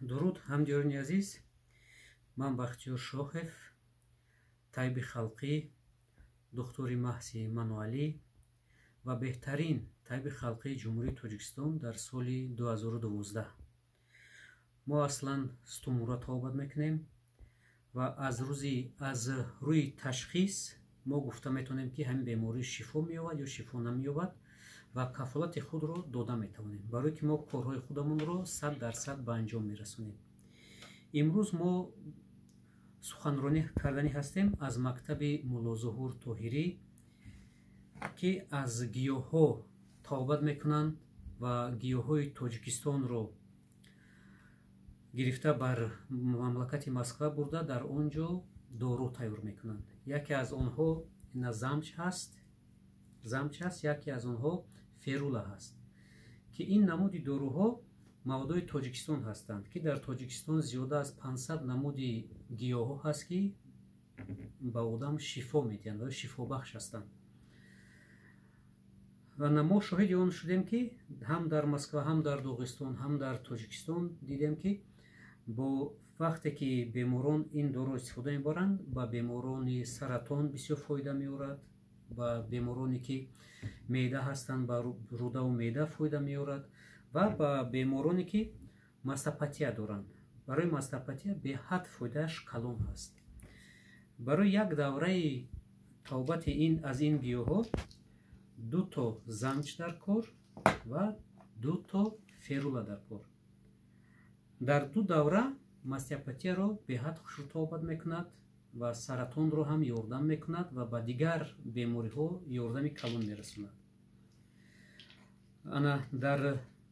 Дуруд, ҳамдиёрони азиз. Ман Бахтиёр Шохев, табиби халқӣ, духтури маҳзи мануалӣ ва беҳтарин табиби халқии Ҷумҳурии Тоҷикистон дар соли 2012. Мо аслан стумура табобат мекунем ва аз рӯи ташхис мо гуфта метавонем, ки ҳамин беморӣ шифо меёбад ё шифо намеёбад ва кафолати худро дода метавонем, барое ки мо корҳои худамонро 100% ба анҷом мерасонем. Имрӯз мо суханронӣ карданӣ ҳастем аз мактаби Муллозуҳур Тоҳирӣ, ки аз гиёҳҳо табобат мекунанд ва гиёҳҳои Тоҷикистонро гирифта бар мамлакати Москва бурда, дар он ҷо дору тайёр мекунанд. Яке аз онҳо ина замч ҳаст, яке аз онҳо ферула ҳаст, ки ин намуди доруҳо маводои Тоҷикистон ҳастанд, ки дар Тоҷикистон зиёда аз 500 намуди гиёҳҳо ҳаст, ки ба одам шифо медиҳанд ва шифобахш ҳастанд. Ва мо шоҳиди он шудем, ки ҳам дар Москва, ҳам дар Доғистон, ҳам дар Тоҷикистон дидем, ки бо вақте ки беморон ин доруро истифода мебаранд, ба беморони саратон бисёр фоида меорад, ба бемороне ки меъда ҳастанд, ба рӯдаву меъда фоида меорад ва ба бемороне ки мастопатия доранд, барои мастопатия беҳад фоидааш калон ҳаст. Барои як давраи табобати ин аз ин гиёҳҳо ду то замч дар кор ва ду то ферула дар кор. Дар ду давра мастопатияро беҳад хушрӯ табобат мекунад ва саратонро ҳам ёрдам мекунад ва ба дигар бемориҳо ёрдами калон мерасонад. Ана дар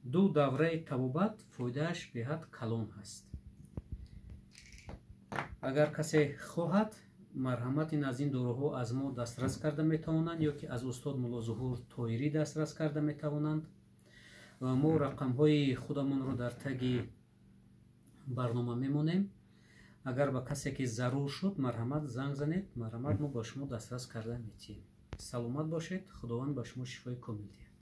ду давраи табобат фоидааш беҳад калон ҳаст. Агар касе хоҳад, марҳамат, ин аз ин доруҳо аз мо дастрас карда метавонанд ё ки аз устод Муллозуҳур Тоҳирӣ дастрас карда метавонанд. Мо рақамҳои худамонро дар таги барнома мемонем. Агар ба касе ки зарур шуд, марҳамат, занг занед, марҳамат, мо ба шумо дастрас карда метиҳем. Саломат бошед, Худованд ба шумо шифои комил диҳад.